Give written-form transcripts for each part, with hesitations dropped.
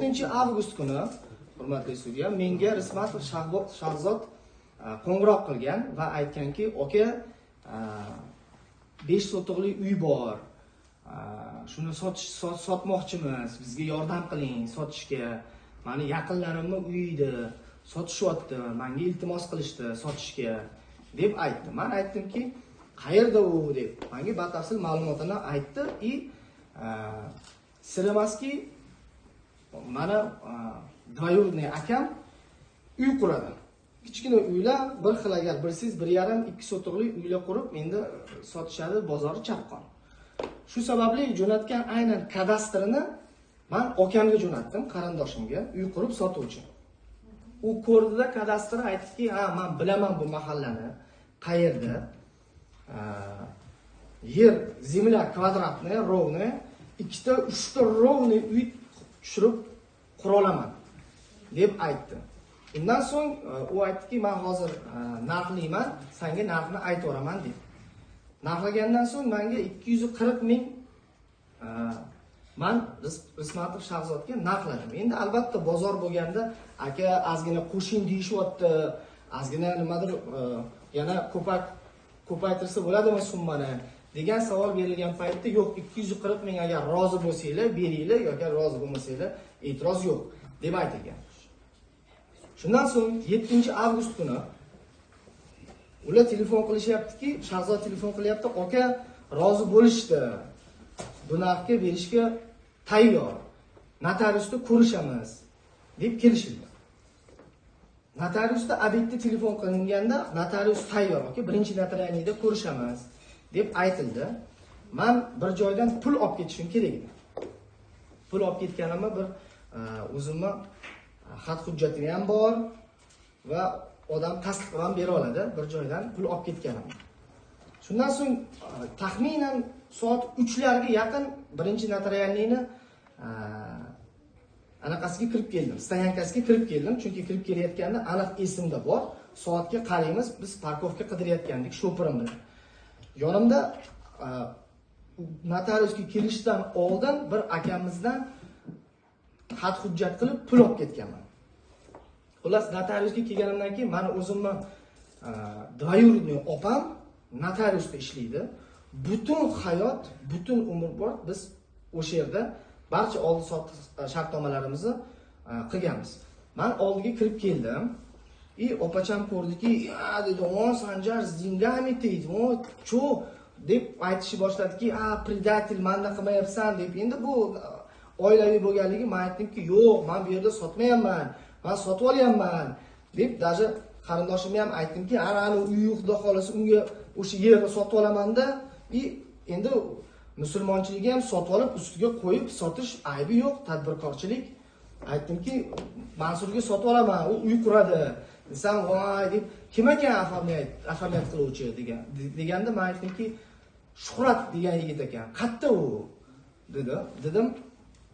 6-avgust kuni, hurmatli sudya, menga Rismatov Shahzod qo'ng'iroq qilgan va aytganki, aka, 5 sotixli uy bor. Shuni sotmoqchimiz, bizga yordam qiling sotishga. Mani yaqinlarimni uyida sotishyapti, menga iltimos qilishdi sotishga deb aytdi. Men aytdimki, qayerda u deb. Menga batafsil ma'lumotini aytdi и sir emaski, mana двоюродный akam uy quradi. Kichkina uylar, bir xil agar bilsangiz, 1,5, 2 sotixli uylar qurib endi sotishadi, bozori chaqqon. Shu sababli jo'natgan aynan kadastrini men akamga jo'natdim, qarindoshimga, uy qurib sotuvchi. U ko'rdida kadastri, aytdiki, ha, men bilaman bu mahallani, qayerda. Yer, земля квадратная, ровная, ikkita, uchta ровный uy tushirib qura olaman deb aytdi. Undan so'ng u aytdiki, men hozir narxlayman, senga narxni aytaveraman deb. Narxlagandan so'ng menga 240 ming man Rismatov Shahzodga narxladim. Endi albatta bozor bo'lganda aka ozgina qo'shing deyishyapti, ozgina nimadir yana ko'paytirsa bo'ladimi summani degan savol berilgan paytda yo'q, 240 ming agar rozi bo'lsanglar beringlar, yoki rozi bo'lmasanglar e'tiroz yo'q deb aytilgan. Shundan so'ng 7-avgust kuni ular telefon qilishyaptiki, Shahzod telefon qilyapti, aka rozi bo'lishdi, bu narxga berishga tayyor, notariusda ko'rishamiz deb kelishildi. Notariusda obedda telefon qilinganda notarius tayyor, aka birinchi notarialniyda ko'rishamiz deb aytildi. Men bir joydan pul olib ketishim kerak edi. Pul olib ketganimda bir o'zimni xat hujjatim ham bor va odam tasdiq ham bera oladi bir joydan pul olib ketganimni. Shundan so'ng taxminan soat 3larga yaqin birinchi notarialniyni anaqasiga kirib keldim, stoyankasiga kirib keldim, chunki kirib kelayotganda aniq esimda bor. Soatga qaraymiz, biz parkovka qidirayotgandik sho'pirim bilan. Yonimda notariusga kelishdan oldin bir akamizdan xat hujjat qilib pul olib ketganman. Xullas, notariusga kelganimdan keyin meni o'zimni двоюродный opam notariusda ishlaydi. Butun hayot, butun umrbod biz o'sha yerda barcha oldi-sotdi shartnomalarimizni qilganmiz. Men oldiga kirib keldim. И opacham ko'rdiki, "Ya" dedi, "O, Sanjar с деньгами deydi. O, чё?" deb aytishni boshladiki, "A, предатель, menda qilmayapsan" deb. Endi bu oilaviy bo'lganligi, men aytdimki, "Yo'q, men bu yerda sotmayapman. Men sotib olyapman" deb, даже qarindoshimga ham aytdimki, "Ana, ana uyi xudo xolasa unga o'sha yerni sotib olamanda." И endi musulmonchiligi ham sotib olib ustiga qo'yib sotish aybi yo'q, tadbirkorchilik. Aytdimki, Mansurga sotib olaman, u uy quradi desam, voy deb, kim ekan оформлять qiluvchi degan deganda men aytdimki, Shuhrat degan yigit ekan. Qayerda u dedi. Dedim,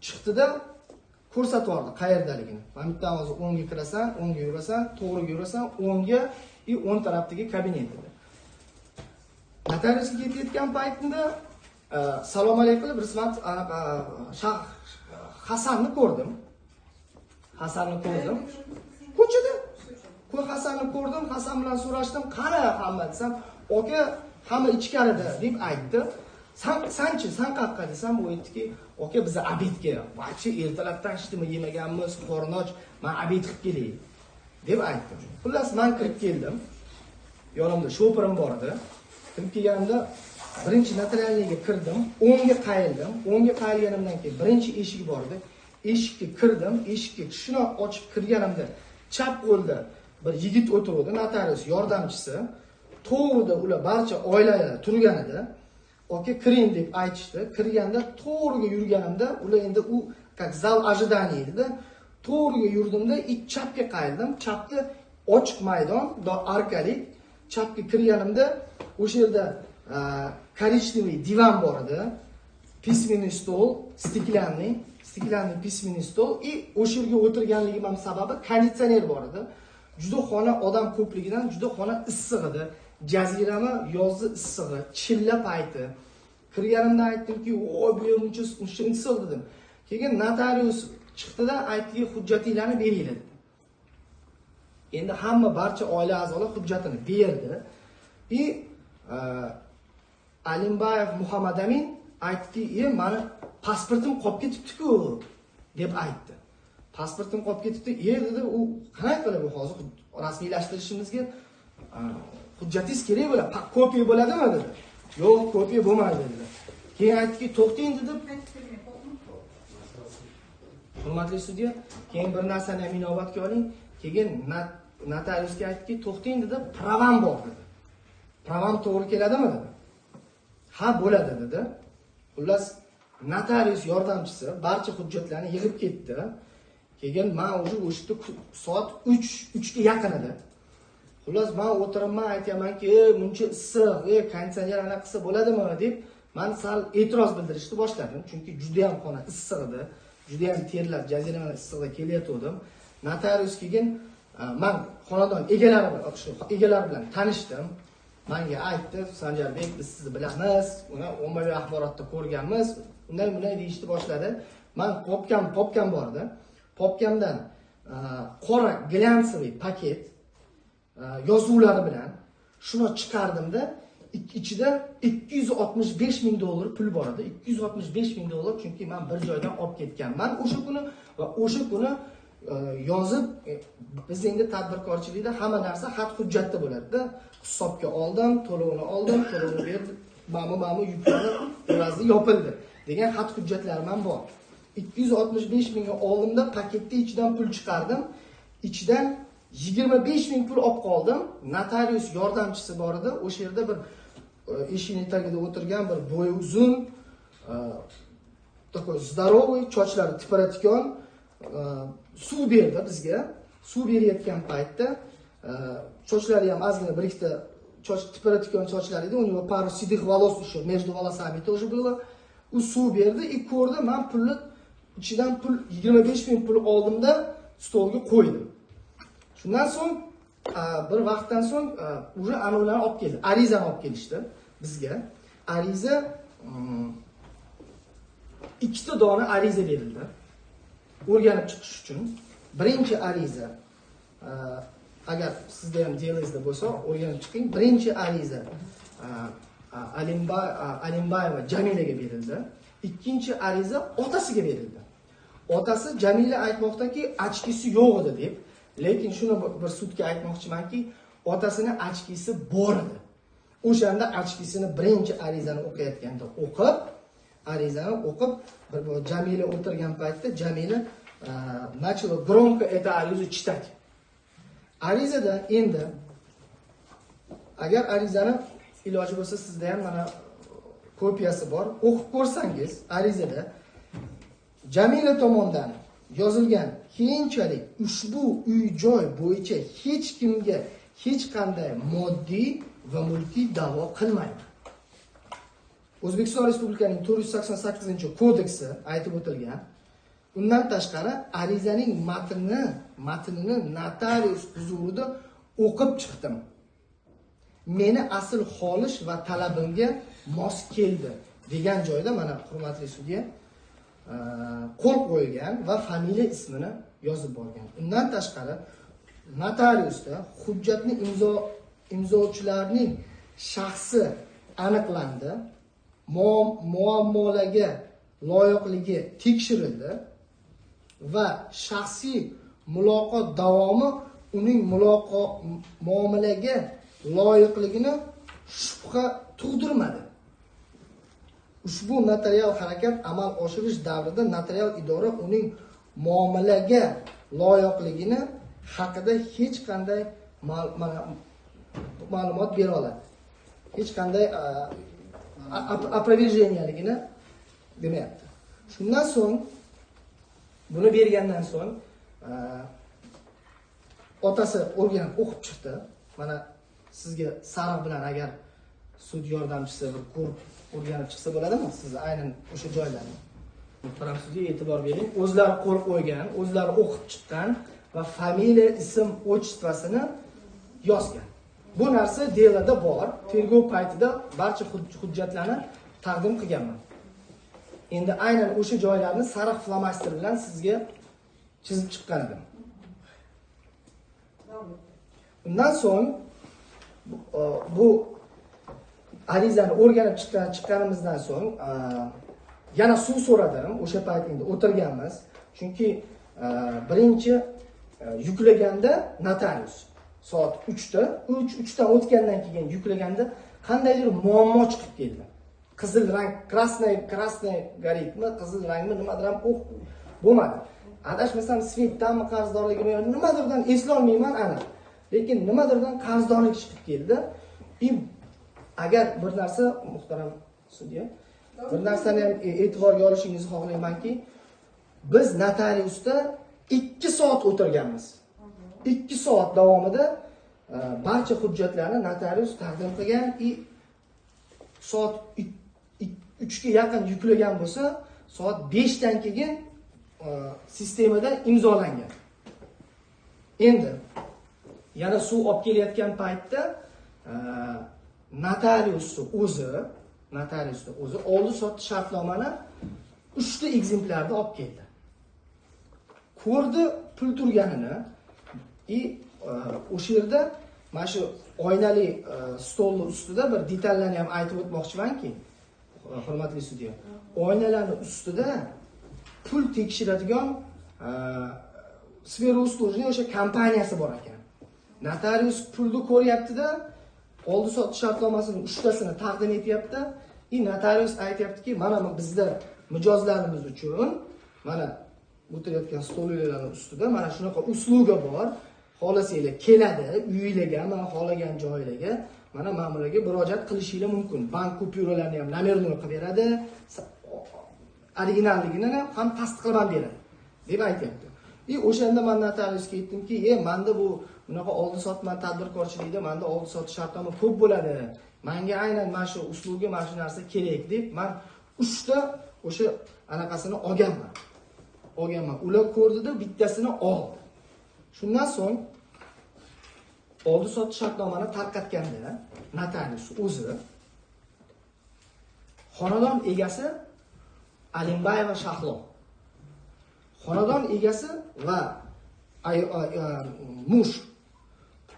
chiqdida ko'rsatib yubordi qayerdaligini. Mana bitta hozir o'ngga kirasan, o'ngga yurasan, to'g'riga yurasan, o'ngga и o'ng tarafdagi kabinet dedi. Notariusga ketayotgan paytimda salom alaykum qilib Rismat Hasanni ko'rdim. Hasanni ko'rdim. Ko'chada. Hasanni ko'rdim, Hasan bilan so'rashdim, qani hamma desam, aka hamma ichkarida deb aytdi. Sanchi, san qayerqa desam, u aytdiki, aka biz obedga, вообще ertalabdan hech nima yemaganmiz, qorni och, men obed qilib kelay deb aytdi. Xullas, men kirib keldim. Yonimda sho'pirim bor edi. Kirib kelganimda birinchi notarialniga kirdim, o'ngga qayildim. O'ngga qayilganimdan keyin birinchi eshik bor edi. Eshikka kirdim, eshikka shuni ochib kirganimda chap qo'lda bir yigit o'tiruvdi, notarius yordamchisi. To'g'rida ular barcha oilalar turgan edi. Aka kiring deb aytishdi. Kirganda to'g'riga yurganimda ular endi u как zal ожидания edi. To'g'riga yurdimda chapga qayildim. Chapda ochiq maydon, arkalik. Chapga kirganimda o'sha yerda коричневый divan bor edi. Письменный стол, стеклянный письменный стол и o'sha yerga o'tirganligim ham sababi konditsioner bor edi. Juda xona odam ko'pligidan juda xona issiq edi. Jazirama yozni issig'i, chilla payti. Kirganimda aytdimki, "O, bu yer uncha issiq" dedim. Keyin notarius Chiqdida aytdiki, hujjatinglarni beringlar dedi. Endi hamma barcha oila a'zolari hujjatini berdi. И Alimbayev Muhammadamin aytdiki, mani pasportim qolib ketibdi-ku deb aytdi. Pasportim qolib ketibdi. Dedi, u qanday qilib bu hozir rasmiylashtirishimizga hujjatingiz kerak bo'ladi, kopiya bo'ladimi dedi. Yo'q, kopiya bo'lmaydi dedi. Keyin aytdiki, to'xtang dedi. Hurmatli sudya, keyin bir narsani ham inobatga oling. Keyin notariusga aytdiki, to'xtang dedi, pravam bor dedi. Pravam to'g'ri keladimi dedi. Ha, bo'ladi dedi. Xullas, notarius yordamchisi barcha hujjatlarni yig'ib ketdi. Keyin men o'sha yerda soat 3 ga yaqin edi. Xullas, men o'tiribman, aytyapmanki, buncha issiq, konditsioner anaqa qilsa bo'ladimi deb men sal e'tiroz bildirishni boshladim. Chunki juda ham xona issiq edi. Juda ham terlab, jazirama issiqda kelayotgandim. Notarius keyin men xonadon egalari bilan tanishdim. Menga aytdi, Sanjarbek, biz sizni bilamiz, uni ommaviy axborotda ko'rganmiz, unday bunday deyishni boshladi. Men popkam bor edi. Popkamdan qora glянцевый paket yozuvlari bilan shuni chiqardimda, ichida 265 ming dollar pul bor edi. 265 ming dollar, chunki men bir joydan olib ketganman o'sha kuni va o'sha kuni yozib, biz endi tadbirkorchilikda hamma narsa xat hujjatda bo'ladi-da. Hisobga oldim, to'lovini oldim, to'lovini berdim, mana yuklarni evazi yopildi degan xat hujjatlarim ham bor. 265 mingga oldimda paketda ichidan pul chiqardim. Ichidan 25 ming pul olib qoldim. Notarius yordamchisi bor edi. O'sha yerda bir eshikning tagida o'tirgan bir bo'yi uzun, такой здоровый, sochlari tipratikan, suv berdi bizga. Suv berayotgan paytda sochlari ham ozgina bir ikkita soch tipratikan sochlar edi. У него пару седых волос еще между волосами тоже было. U suv berdi и ko'rdi, men pulni ichidan pul 25 ming pul oldimda stolga qo'ydim. Shundan so'ng bir vaqtdan so'ng уже anavlarni olib keldi. Arizani olib kelishdi bizga. Ariza ikkita dona ariza berildi. O'rganib chiqish uchun. Birinchi ariza, agar sizda ham delingizda bo'lsa, o'rganib chiqing. Birinchi ariza Alimbayeva Jamilaga berildi. Ikkinchi ariza otasiga berildi. Otasi Jamila aytmoqdaki, ochkisi yo'q edi deb. Lekin shuni bir sudga aytmoqchimanki, otasini ochkisi bor edi. O'shanda ochkisini birinchi arizani o'qiyotganda o'qib, arizani o'qib, bir Jamila o'tirgan paytda Jamila начала громко это аризу читать. Arizada endi agar arizani iloji bo'lsa sizda ham mana kopiyasi bor, o'qib ko'rsangiz, arizada Jamila tomonidan yozilgan keyinchalik ushbu uy-joy bo'yicha hech kimga hech qanday moddiy va mulkiy da'vo qilmayman. O'zbekiston Respublikasining 488-kodeksi aytib o'tilgan. Undan tashqari arizaning matnini notarius huzurida o'qib chiqdim. Meni asl xolish va talabimga mos keldi degan joyda mana hurmatli sudya qo'l qo'ygan va familiya ismini yozib borgan. Undan tashqari notariusda hujjatni imzochilarning shaxsi aniqlandi, muammolarga loyiqligi tekshirildi va shaxsiy muloqot davomi uning muomalaga loyiqligini shubha tug'dirmadi. Ushbu notarial harakat amal oshirish davrida notarial idora uning muomalaga loyiqligini haqida hech qanday ma'lumot bera oladi. Hech qanday опровержениyaligini demayapti. Shundan so'ng buni bergandan so'ng otasi o'rganib o'qib chiqdi. Mana sizga sariq bilan agar sud yordamchisi bir ko'rib o'rganib chiqsa bo'ladimi? Siz aynan o'sha joylarni. Muhtaram sudga e'tibor bering. O'zlari qo'l qo'ygan, o'zlari o'qib chiqqan va familiya, ism, otchествосini yozgan. Bu narsa delada bor. Tergov paytida barcha hujjatlarni taqdim qilganman. Endi aynan o'sha joylarni sariq flomaster bilan sizga Chizib chiqqan edim. Undan so'ng bu arizani o'rganib chiqqanimizdan so'ng yana suv so'radim. O'sha payt endi o'tirganmiz. Chunki birinchi yuklaganda notarius soat 3da, 3dan o'tgandan keyin yuklaganda qandaydir muammo chiqib keldi. Qizil rang, красный goritmi, qizil rangmi, nimadir ham o'q bo'lmadi. Adashmasam svetdanmi qarzdorligimi, nimadirdan eslolmayman aniq. Lekin nimadirdan qarzdorlik chiqib keldi. Agar bir narsa, muhtaram sudya, bir narsani ham e'tiborga olishingizni xohlaymanki, biz notariusda 2 soat o'tirganmiz. 2 soat davomida barcha hujjatlarni notarius taqdim qilgan. Soat 3 ga yaqin yuklagan bo'lsa, soat 5 dan keyin sistemada imzolangan. Endi yana suv olib kelayotgan paytda notariusni o'zi oldi-sotdi shartnomani 3 ta ekzemplyarda olib keldi. Ko'rdi pul turganini o'sha yerda mana shu oynali stolni ustida bir detallarni ham aytib o'tmoqchimanki, hurmatli sudya, oynalarning ustida pul tekshiradigan sfera услужный o'sha kompaniyasi bor ekan. Notarius pulni ko'ryapti-da, oldi-sotdi shartnomasining 3 tasini taqdim etyapti. Notarius aytyaptiki, mana bizda mijozlarimiz uchun mana o'tirayotgan stollarning ustida mana shunaqa usluga bor. Xohlasanglar keladi uyinglarga, mana xohlagan joylarga, mana ma'murlarga murojaat qilishinglar mumkin. Bank kupyuralarini ham nomerini qilib beradi, originalligini ham tasdiqlab ham beradi deb aytyapti. O'shanda men notariusga aytdimki, menda bu bunaqa oldi-sotdi tadbirkorchilikda menda oldi-sotdi shartnoma ko'p bo'ladi. Menga aynan mana shu usluga, mana shu narsa kerak deb men 3 ta o'sha anaqasini olganman. Ular ko'rdida bittasini oldi. Shundan so'ng oldi-sotdi shartnomani tarqatganda notarius o'zi xonadon egasi Alimbayeva Shahlo, xonadon egasi va mush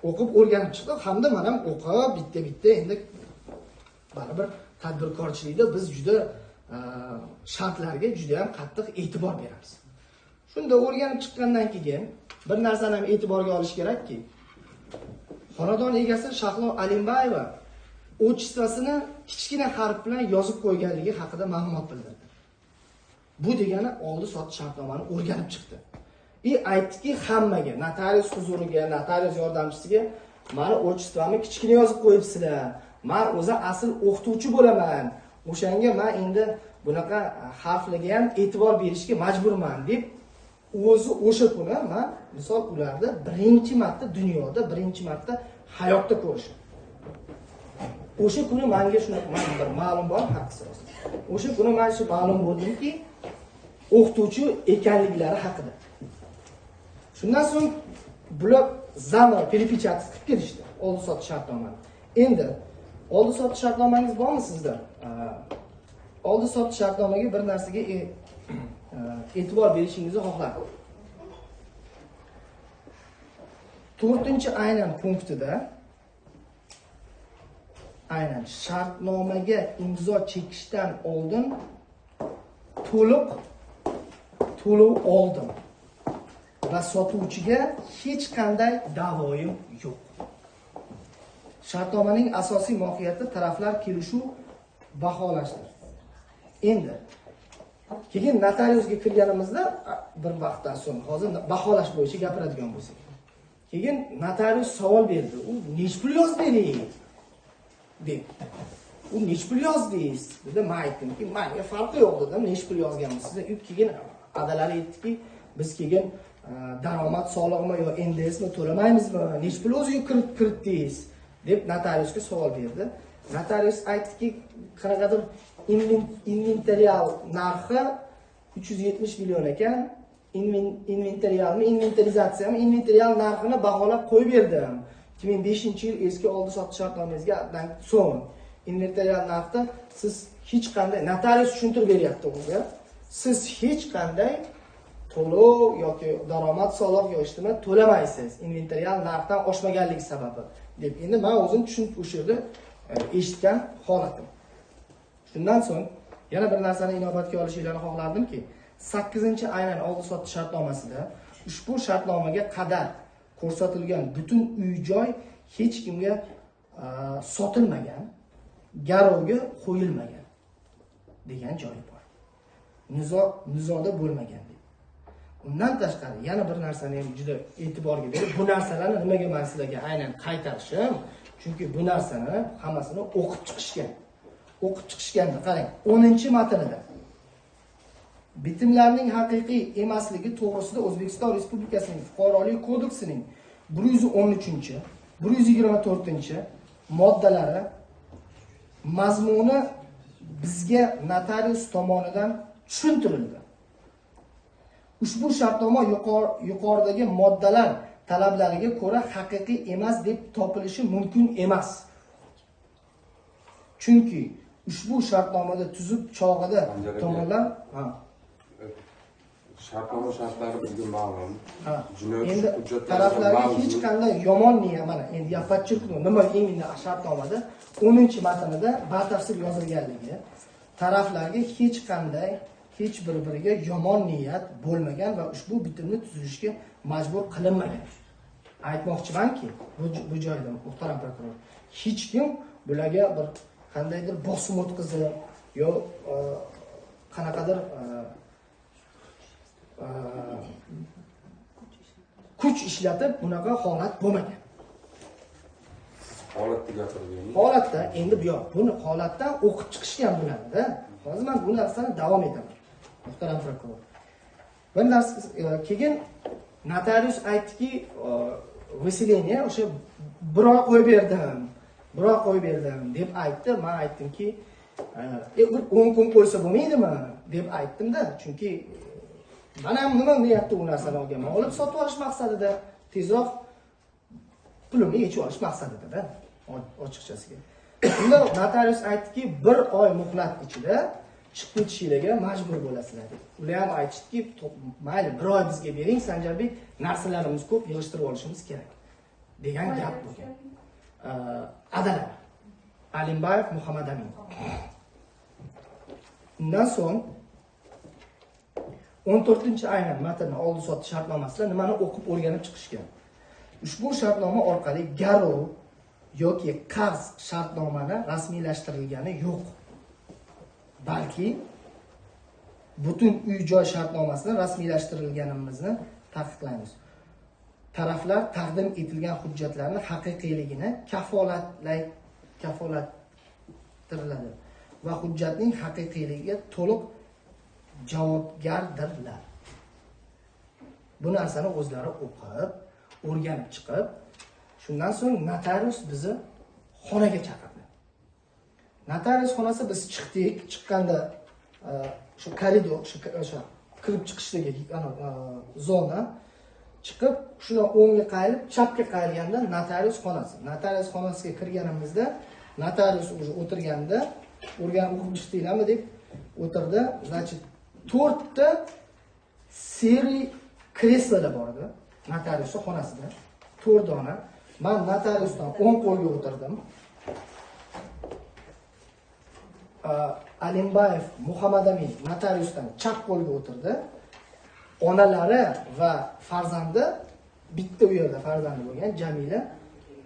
o'qib o'rganib chiqdi hamda men ham o'qib bitta-bitta endi baribir tadbirkorchilikda biz juda shartlarga juda ham qattiq e'tibor beramiz. Shunda o'rganib chiqqandan keyin bir narsani ham e'tiborga olish kerakki, xonadon egasi Shahlo Alimbayeva отчествосini kichkina harf bilan yozib qo'yganligi haqida ma'lumot bildirdi. Bu degani oldi-sotdi shartnomani o'rganib chiqdi. Aytdiki hammaga, notarius huzuriga, notarius yordamchisiga, mani отчествомni kichkina yozib qo'yibsizlar. Men o'zi asl o'qituvchi bo'laman. O'shanga men endi bunaqa harflarga ham e'tibor berishga majburman deb o'zi o'sha kuni men misol ularda birinchi marta dunyoda birinchi marta hayotda ko'rishim. O'sha kuni menga shunaqa bir ma'lum bor, haqqi rost. O'sha kuni men shu ma'lum bo'ldimki, o'qituvchi ekanliklari haqida. Shundan so'ng bular zanovi перепечатка qilib kelishdi oldi-sotdi shartnomani. Endi oldi-sotdi shartnomangiz bormi sizda? Oldi-sotdi shartnomaga bir narsaga e'tibor berishingizni xohlardim. 4-chi aynan punktida aynan shartnomaga imzo chekishdan oldin to'liq to'lov oldim va sotuvchiga hech qanday da'voyim yo'q. Shartnomaning asosiy mohiyati taraflar kelishuv baholashdir. Endi keyin notariusga kirganimizda bir vaqtdan so'ng, hozir baholash bo'yicha gapiradigan bo'lsak, keyin notarius savol berdi. U nech pul yozdingiz deb. U nech pul yozdingiz dedi. Men aytdimki, menga farqi yo'q dedim, nech pul yozganmiz. Keyin adalari aytdiki, biz keyin daromad solig'imi yo NDSmi to'lamaymizmi? Nech pul o'ziga kiritdingiz deb notariusga savol berdi. Notarius aytdiki, qanaqadir inventarial narxi 370 million ekan. Inventarialmi, inventarizatsiyami, inventarial narxini baholab qo'yib berdim. 2005-yil eski oldi-sotdi shartnomangizga so'ng inventarial narxda siz hech qanday, notarius tushuntirib beryapti unga. Siz hech qanday to'lov yoki daromad soliq yo ijtimoiy to'lamaysiz inventorial narxdan oshmaganligi sababi deb. Endi men o'zim tushunib o'sha yerda eshitgan holatim. Shundan so'ng yana bir narsani inobatga olishingizni xohlardimki, 8-aynan oldi-sotdi shartnomasida ushbu shartnomaga qadar ko'rsatilgan butun uy-joy hech kimga sotilmagan, garovga qo'yilmagan degan joyi bor. Nizoda bo'lmagan deb. Undan tashqari yana bir narsani ham juda e'tiborga berib, bu narsalarni nimaga men sizlarga aynan qaytarishim, chunki bu narsani hammasini o'qib chiqishgan. O'qib chiqishganda qarang, 10-matnida bitimlarning haqiqiy emasligi to'g'risida O'zbekiston Respublikasining Fuqarolik kodeksining 113, 124 moddalari mazmuni bizga notarius tomonidan tushuntirildi. Ushbu shartnoma yuqoridagi moddalar talablariga ko'ra haqiqiy emas deb topilishi mumkin emas. Chunki ushbu shartnomada tuzib chog'ida tomonlar shartnoma shartlari bizga ma'lum. Endi taraflarga hech qanday yomon niyat, mana endi я подчеркну, nima именно shartnomada 10-matnida batafsil yozilganligi, taraflarga hech qanday hech bir-biriga yomon niyat bo'lmagan va ushbu bitimni tuzishga majbur qilinmagan. Aytmoqchimanki, bu joyda muhtaram prokuror, hech kim bularga bir qandaydir bosim o'tkazib yo qanaqadir kuch ishlatib bunaqa holat bo'lmagan. Holatda gapirdingiz. Holatda endi bu yoq, buni holatdan o'qib chiqishgan bularda. Hozir men bu narsani davom etaman. Muhtaram prokuror. Bir narsa keyin notarius aytdiki, выселение o'sha bir oy qo'yib berdim, bir oy qo'yib berdim deb aytdi. Men aytdimki, bir 10 kun qo'ysa bo'lmaydimi deb aytdim-da, chunki men ham nima niyatda u narsani olganman? Olib sotib olish maqsadida, tezroq pulimni yechib olish maqsadida-da, ochiqchasiga. Unda notarius aytdiki, bir oy muhlat ichida chiqib ketishinglarga majbur bo'lasizlar deb. Ular ham aytishdiki, mayli, bir oy bizga bering, Sanjarbek, narsalarimiz ko'p, yig'ishtirib olishimiz kerak degan gap bo'lgan. Adalat Alimbayev Muhammad Amin. Undan so'ng 14-aynan matnni oldi-sotdi shartnomasida nimani o'qib o'rganib chiqishgan. Ushbu shartnoma orqali garov yoki qarz shartnomani rasmiylashtirilgani yo'q. Balki butun uy-joy shartnomasini rasmiylashtirilganimizni taqiqlaymiz. Taraflar taqdim etilgan hujjatlarni haqiqiyligini kafolattiriladi va hujjatning haqiqiyligiga to'liq javobgardirlar. Bu narsani o'zlari o'qib, o'rganib chiqib, shundan so'ng notarius bizni xonaga chaqirdi. Notarius xonasi biz chiqdik, chiqqanda shu koridor, o'sha kirib chiqishdagi zona chiqib, shundan o'ngga qayrilib, chapga qayrilganda notarius xonasi. Notarius xonasiga kirganimizda notarius уже o'tirganda, o'rganib o'qib chiqdinglarmi deb o'tirdi. Значит, 4 ta seri kreslolar bor edi notarius xonasida. 4 dona. Men notariusdan o'ng qo'lga o'tirdim. Alimbayev Muhammad Amin notariusdan chap qo'lga o'tirdi. Onalari va farzandi bitta u yerda farzandi bo'lgan Jamila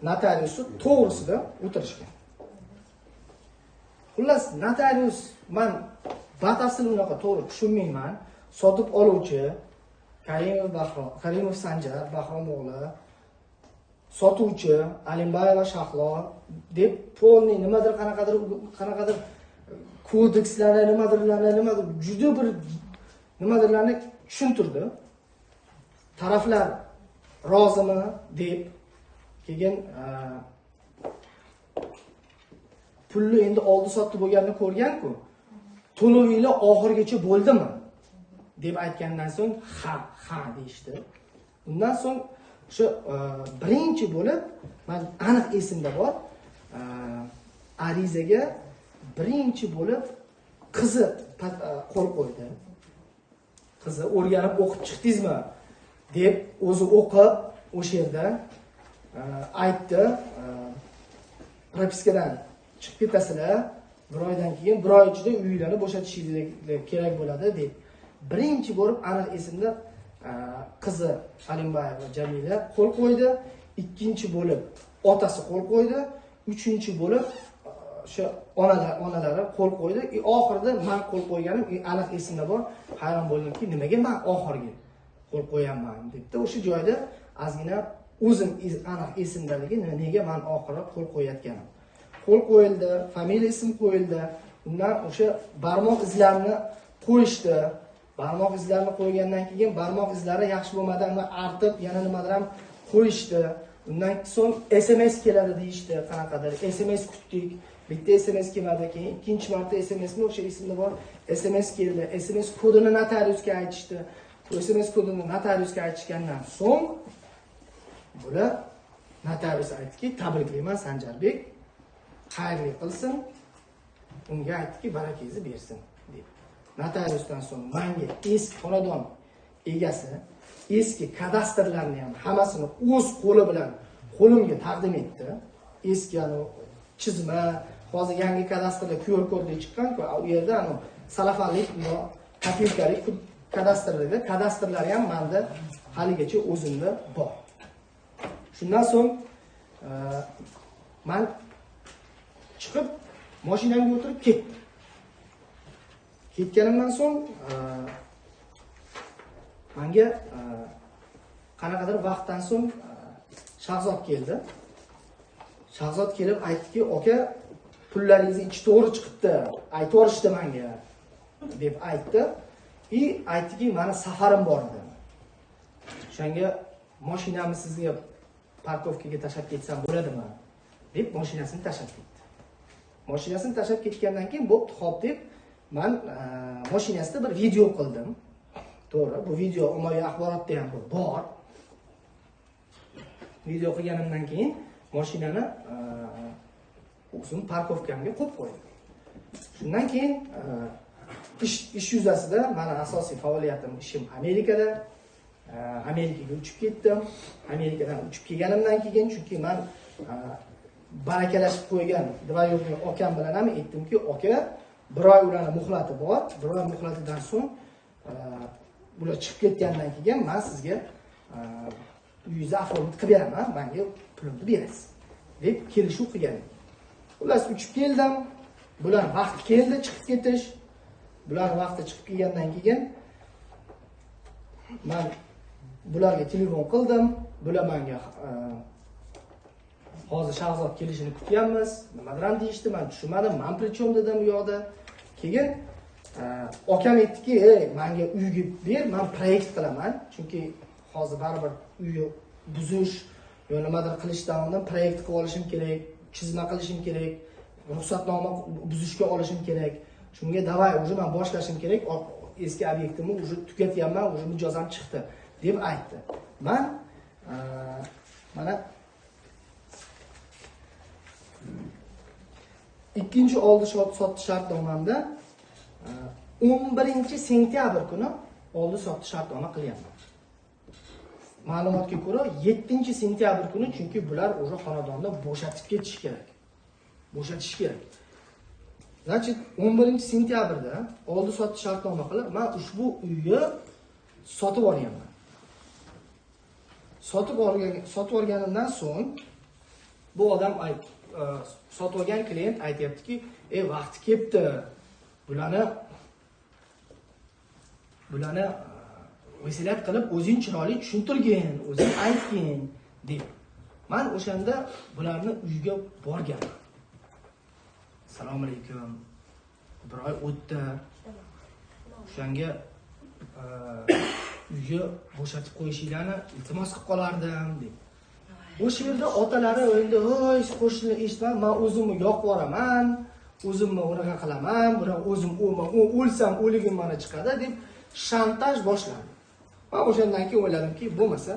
notariusi to'g'risida o'tirishgan. Xullas, notarius men batafsil unaqa to'g'ri tushunmayman. Sotib oluvchi Karimov Bahrom, Karimov Sanjar Bahrom o'g'li, sotuvchi Alimbayeva Shahlo deb polniy nimadir qanaqadir kodekslarni nimadirlarni nimadir juda bir nimadirlarni tushuntirdi. Taraflar rozimi deb keyin pulni endi oldi sotdi bo'lganini ko'rgan-ku. To'lovinglar oxirigacha bo'ldimi deb aytgandan so'ng ha, ha deyishdi. Undan so'ng o'sha birinchi bo'lib men aniq esimda bor, arizaga birinchi bo'lib qizi qo'l qo'ydi. Qizi o'rganib o'qib chiqdingizmi deb o'zi o'qib o'sha yerda aytdi. Propiskadan chiqib ketasizlar, bir oydan keyin, bir oy ichida uylarni bo'shatishingiz kerak bo'ladi deb. Birinchi bo'lib aniq esimda qizi Alimbayeva Jamila qo'l qo'ydi, ikkinchi bo'lib otasi qo'l qo'ydi, uchinchi bo'lib o'sha onalari qo'l qo'ydi. Oxirida men qo'l qo'yganim aniq esimda bor. Hayron bo'ldimki, nimaga men oxirgi qo'l qo'yapman debdi. O'sha joyda ozgina o'zim aniq esimdaligi, nega men oxiri qo'l qo'yayotganim. Qo'l qo'yildi, familiya ism qo'yildi. Undan o'sha barmoq izlarini qo'yishdi. Barmoq izlarini qo'ygandan keyin barmoq izlari yaxshi bo'lmadi, uni artib yana nimadir ham qo'yishdi. Undan so'ng SMS keladi deyishdi, qanaqadir SMS kutdik. Bitta SMS kelmadi, keyin ikkinchi marta SMSni o'sha esimda bor, SMS keldi. SMS kodini notariusga aytishdi. SMS kodini notariusga aytishgandan so'ng bular notarius aytdiki, tabriklayman Sanjarbek, xayrli qilsin. Unga aytdiki, barakangizni bersin deb. Notariusdan so'ng menga eski xonadon egasi eski kadastrlarni ham hammasini o'z qo'li bilan qo'limga taqdim etdi. Eski chizma, hozir yangi kadastrlar QR kodli chiqqan-ku, u yerda salafanlik, kopilkalik kadastrlarda, kadastrlar ham menda haligacha o'zimda bor. Shundan so'ng men chiqib mashinamga o'tirib ketdim. Ketganimdan so'ng menga qanaqadir vaqtdan so'ng Shahzod keldi. Shahzod kelib aytdiki, aka, pullaringizni ichi to'g'ri chiqibdi, aytib yuborishdi menga deb aytdi. Aytdiki, meni safarim bor edi. O'shanga mashinamni sizga parkovkaga tashlab ketsam bo'ladimi deb mashinasini tashlab ketdi. Mashinasini tashlab ketgandan keyin bo'pti, xo'p deb men mashinasida bir video qildim. To'g'ri, bu video ommaviy axborotda ham bor. Video qilganimdan keyin mashinani o'zim parkovkamga qo'yib qo'ydim. Shundan keyin ish yuzasida meni asosiy faoliyatim, ishim Amerikada. Amerikaga uchib ketdim. Amerikadan uchib kelganimdan keyin, chunki men barakalashib qo'ygan двоюродный akam bilan ham aytdimki, aka, bir oy ularni muhlati bor, bir oy muhlatidan so'ng bular chiqib ketgandan keyin men sizga uyingizni оформить qilib beraman, menga pulimni berasiz deb kelishuv qilgan. Xullas uchib keldim. Bular vaqti keldi chiqib ketish. Bular vaqti chiqib kelgandan keyin men bularga telefon qildim. Bular menga hozir Shahzod kelishini kutyapmiz, nimadir ham deyishdi, men tushunmadim, men prichom dedim u yoqda. Keyin akam aytdiki, "Ey, menga uyga ber, men proyekt qilaman, chunki hozir baribir uyni buzish yo nimadir qilishdan oldin proyekt qilib olishim kerak, chizma qilishim kerak, ruxsatnoma buzishga olishim kerak. Shunga davay, уже men boshlashim kerak, eski obyektimni уже tugatyapman, уже mijozam chiqdi" deb aytdi. Men mana ikkinchi oldi sotdi shartnomamda 11 sentyabr kuni oldi sotdi shartnoma qilyapman. Ma'lumotga ko'ra 7 sentyabr kuni, chunki bular o'sha xonadonni bo'shatib ketish kerak. Bo'shatish kerak. Значит, 11 sentyabrda oldi sotdi shartnoma qilib, men ushbu uyni sotib olganman. Sotib olganimdan so'ng bu odam sotib olgan klient aytayaptiki, vaqti kelibdi. Bularni vasilat qilib o'zing chiroyli tushuntirgin, o'zing aytgin deb. Men o'shanda bularni uyiga borganman. Assalomu alaykum. Bir oy o'tdi. O'shanga uyni bo'shatib qo'yishinglarni iltimos qilib qolardim deb. O'sha yerda otalari endi "Voy, qo'shni eshitma, men o'zimni yoqib yuboraman, o'zimni unaqa qilaman, buni o'zim o'lsam o'ligim mana chiqadi" deb shantaj boshlandi. Men o'shandan keyin o'yladimki, bo'lmasa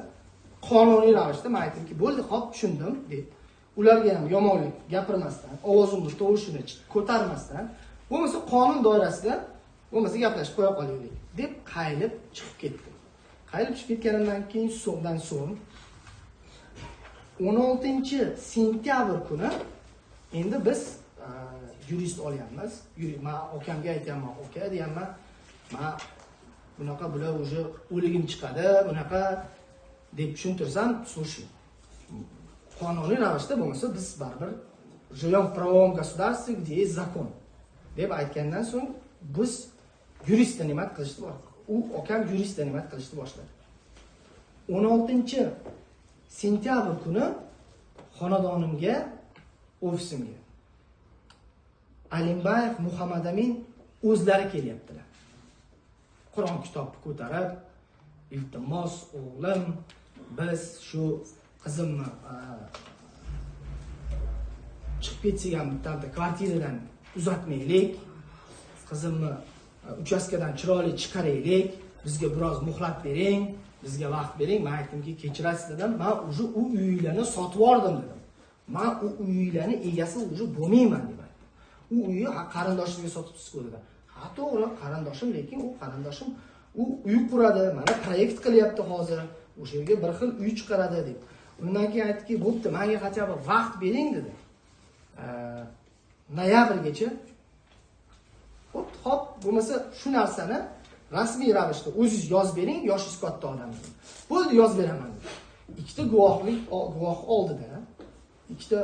qonuniy ravishda men aytdimki, bo'ldi, xo'p, tushundim deb. Ularga ham yomonlik gapirmasdan, ovozimni, tovushini ko'tarmasdan, bo'lmasa qonun doirasida Bo'lmasa gaplashib qo'ya qolaylik deb qayilib chiqib ketdim. Qayilib chiqib ketganimdan keyin so'ng 16 sentyabr kuni endi biz yurist olyapmiz. Men akamga aytyapman, aka deyapman, men bunaqa bular уже o'ligim chiqadi, bunaqa deb tushuntirsam, слушай, qonuniy ravishda bo'lmasa biz baribir живем в правовом государстве, где есть закон deb aytgandan so'ng biz yurist нанимать qilishni, u akam yurist нанимать qilishni boshladi. 16 sentyabr kuni xonadonimga, ofisimga Alimbayev Muhammadamin o'zlari kelyaptilar. Qur'on kitobni ko'tarib, iltimos o'g'lim, biz shu qizimni chiqib ketsak ham bitta kvartiradan uzatmaylik, qizimni uchastkadan chiroyli chiqaraylik, bizga biroz muhlat bering, bizga vaqt bering. Men aytdimki, kechirasiz dedim, men уже u uylarni sotib yubordim dedim. Men u uylarni egasi уже bo'lmayman deb aytdim. U uyni qarindoshimga sotibsiz-ku dedi. Ha, to'g'ri, qarindoshim, lekin u qarindoshim u uy quradi, mana proyekt qilyapti hozir, o'sha yerga bir xil uy chiqaradi deb. Undan keyin aytdiki, bo'pti, menga хотя бы vaqt bering dedi. Noyabrgacha. Bo'pti, xo'p, bo'lmasa shu narsani rasmiy ravishda o'zingiz yozib bering, yoshingiz katta odam dedim. Bo'ldi, yozib beraman dedi. Ikkita guvoh oldida, ikkita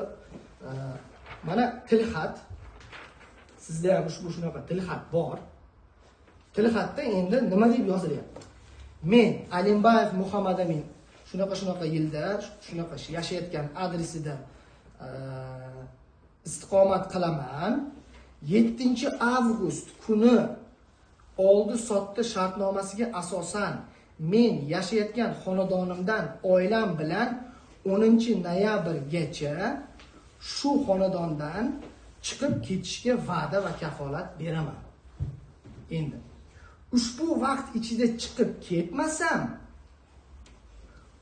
mana tilxat, sizda ham ushbu shunaqa tilxat bor. Tilxatda endi nima deb yozilyapti? Men Alimbayev Muhammadamin shunaqa shunaqa yilda shunaqa yashayotgan adresida istiqomat qilaman. 7 avgust kuni oldi sotdi shartnomasiga asosan men yashayotgan xonadonimdan oilam bilan 10 noyabrgacha shu xonadondan chiqib ketishga va'da va kafolat beraman. Endi ushbu vaqt ichida chiqib ketmasam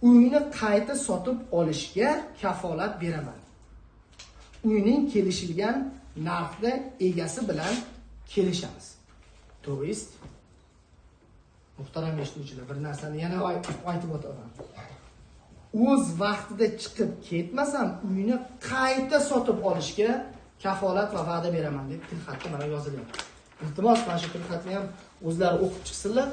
uyni qayta sotib olishga kafolat beraman. Uyning kelishilgan narxda egasi bilan kelishamiz. То есть, muhtaram eshituvchilar, bir narsani yana aytib o'taman. O'z vaqtida chiqib ketmasam uyni qayta sotib olishga kafolat va va'da beraman deb tilxatda mana yozilyapti. Iltimos, mana shu tilxatni ham o'zlari o'qib chiqsinlar.